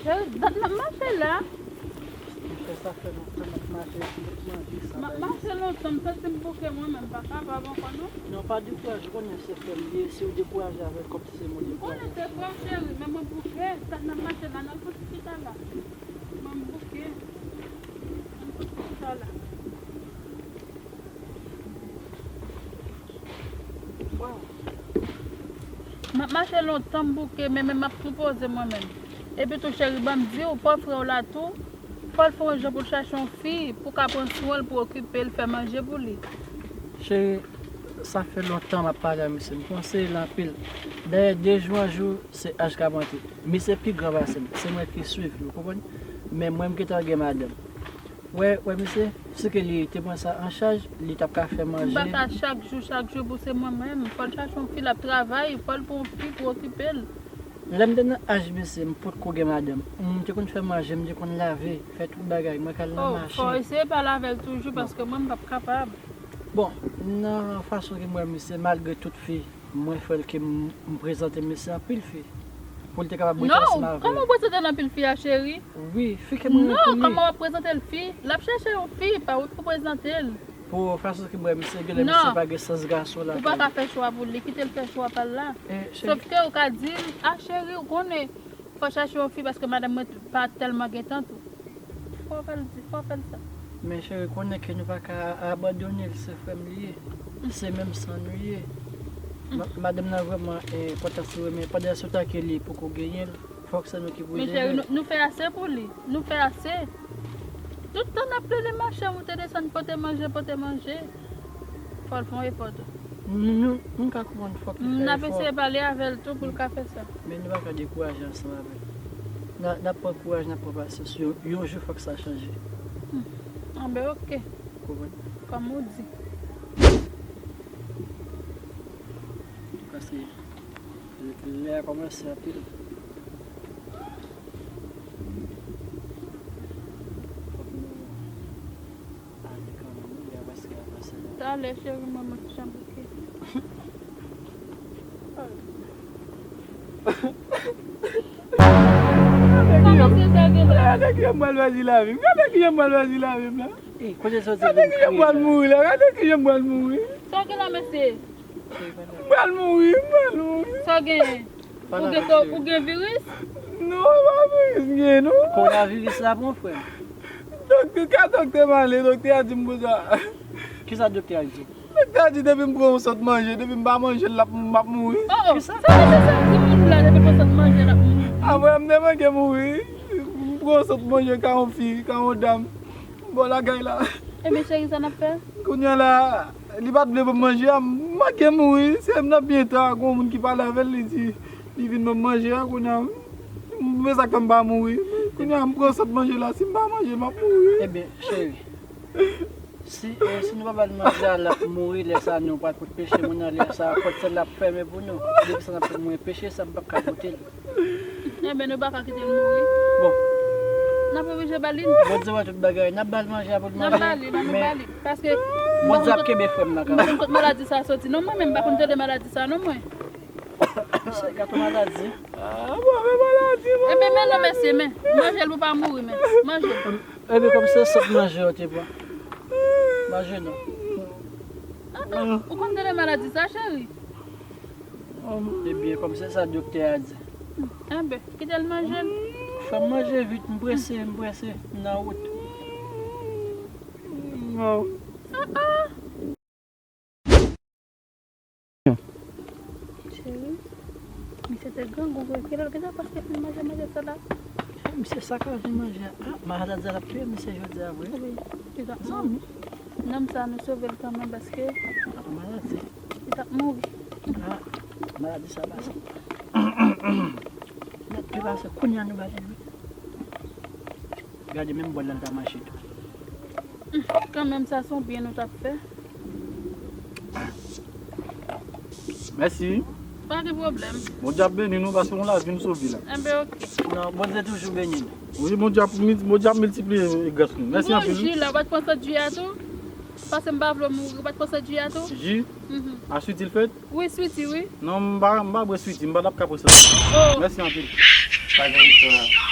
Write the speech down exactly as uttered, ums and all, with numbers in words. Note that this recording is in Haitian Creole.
Cheri, dat n ap mache la. Monchè, sa fè lontan m ap mache, m ap manje sa. M ap mache lontan, m santi m bouke mwen menm, m pa kapab ankò non. Non, pa dekouraje, ou konnen se frè m li ye, si w dekouraje avè l, kòmsi se mwen dekouraje. M konnen se frè w, cheri, men mwen bouke, dat n ap mache la, n al fon ti chita la. Mwen m bouke, ann fon ti chita la. M ap mache lontan, m bouke, men, men m ap tou poze mwen menm. Epi tou, cheri, ban m di w, pa frè w la tou, fò l fè yon jan pou l chache yon fi, pou ka pran swen l, pou okipe l, fè manje pou li. Cheri, sa fè lontan m ap pale a misye, m konseye l anpil. Dayè, de jou an jou, se aj k ap monte. Misye pi gran pase m, se mwen ki swiv li, ou konprann? Men mwen, m gentan gen madanm. Wè, wè, misye, si ke li te pran sa an chaj, li t ap ka fè manje. M pa ka chak jou, chak jou pou se mwen menm. Fò l chache yon fi, l ap travay, fò l pran yon fi pou okipe l. Lè m te nan aj misye, m potko gen madanm. M te konn fè manje, m te konn lave, fè tout bagay. Mwen k al nan mache. Oh, fò eseye pale avè l toujou, paske mwen, m p ap kapab. Bon, nan fason ke m wè misye, malgre tout fi, mwen fè l ke m, m prezante misye anpil fi. Pou l te kapab rete ansanm avè l. Non, kòman w prezante l anpil fi a, cheri? Wi, fi ke mwen renmen pou li. Non, kòman w ap prezante l fi? L ap chèche yon fi, pa ou pou prezante l. Pou fason ke m wè misye, genlè misye pa gen sans gason la. Non. Ou pa ka fè chwa pou li, kite l fè chwa pa l la. Sòf ke ou ka di l, a cheri, ou konnen, fò chache yon fi paske madanm mwen pa tèlman gen tan tou. Fò w fè l di, fò w fè l sa. Men cheri, konnen ke nou pa ka abandone l, se frè m li ye. Se menm san nou ye. Ma-, madanm nan vrèman enpòtan sou ou, men pandan se tan ke li poko genyen l, fòk se nou ki pou jere l. Men cheri, nou, nou fè ase pou li. Nou fè ase. Tout tan n ap plede mache, moute desann, pote manje, pote manje. Fò l fè yon efò tou. Nou, nou, nou ka konprann fòk li fè efò. N ap eseye pale avè l tou pou l ka fè sa. Men nou pa ka dekouraje ansanm avè l. N a, n ap pran kouraj, n ap pran pasyans. Yon, yon jou fòk sa chanje. Hmm. Anben, oke. Konprann? Kòm ou di. Paske lè a kòmanse anpil. Fòk nou ale kanmenm, wi, lè a prèske avanse la. Talè, cheri, mwen, mwen ki jan bouke. Kòman se sa gen la? Gade kijan m pral pèdi lavi m. Gade kijan m pral pèdi lavi m la. Ey, kote soti vin kriye la? Gade kijan m pral mouri la. Gade kijan m pral mouri. Sa gen la, mesye? M pral mouri, m pral mouri. Sa w genyen? Ou gen, ou gen viris? Non, pa viris m genyen, non. Kowonaviris la bon, frè m. Doktè, ka doktè m ale, doktè a di m konsa. Kisa doktè a di? Doktè a di depi m pran yon sòt manje, depi m pa manje l, l ap, m ap mouri. Oh, oh. Kisa? Sa vle di sa, di moun la, depi l pran sòt manje, l ap mouri. Apre, m te manke mouri. M pran yon sòt manje, ka yon fi, ka yon dam. Bò lakay la. Ebyen, cheri, sa n ap fè? Kounye a la, li pa t vle ban m manje a, m manke mouri. Se nan byen ta, gon moun ki pale avè l, li di, li vin ban m manje a, kounye a, m, men sa k fè m pa mouri. Kounye a, m pran sòt manje la, si m pa manje, m ap mouri. Ebyen, cheri, si, eh, si nou pa ba l manje a, l ap mouri, lè sa a, nou pral pot peche moun nan, lè sa a, pòt syèl la ap fèmen pou nou. Depi sa n ap fè mouri, peche sa, m p ap ka pote l. Enben, nou pa ka kite l mouri. Bon. N ap oblije ba li. Bondye wè tout bagay. N ap ba l manje a pou l manje. N ap ba li, n ap ba li. Paske Bondye ap kenbe frè m nan kanmenm. M pa konn kot maladi sa a soti. Non, mwen menm, m pa konn tande maladi sa a, non, mwen. Se gato maladi. Ah, move maladi, mwen. Enben, men non, mesye, men. Manje l pou pa mouri, men. Manje l. Ebyen, kòm se sòt manje yo te pran. Manje non. Ah, ah, ou konn tande maladi sa, cheri? Ebyen, kòm se sa doktè a di. Enben, kite l manje l. Fè m manje vit, m prese, m prese, m nan wout. Ah, ah. Cheri, misye te grangou vre. Kilè l gentan pase pou l manje manje sa la? Misye sakaje manje a. Ah, maladi a t ap touye misye jodi a vre. Wi, li t ap mouri. Zanmi. Nonm sa, nou sove l kanmenm paske li t ap mouri. Ah, maladi sa pase. Nèt pi pase, kounye a nou ba li wi. Gade, menm bòl la l ta mache tou. Kanmenm, sa se yon byen nou t ap fè. Mèsi. Pa gen pwoblèm. Bondye ap beni nou paske yon lavi nou sove la. Enben, oke. Non, Bondye toujou beni nou. Wi, Bondye ap, Bondye ap miltipliye gras nou. Mèsi anpil. Ji la, ou pa t pran sant ji a tou? Paske m pa vle w mouri, ou pa t pran sant ji a tou? Ji? Mhm. A switi l fèt? Wi, switi, wi. Non, m pa, m pa bwè switi, m pa t ap ka pran sant. Oh. Mèsi anpil. Pa gen istwa.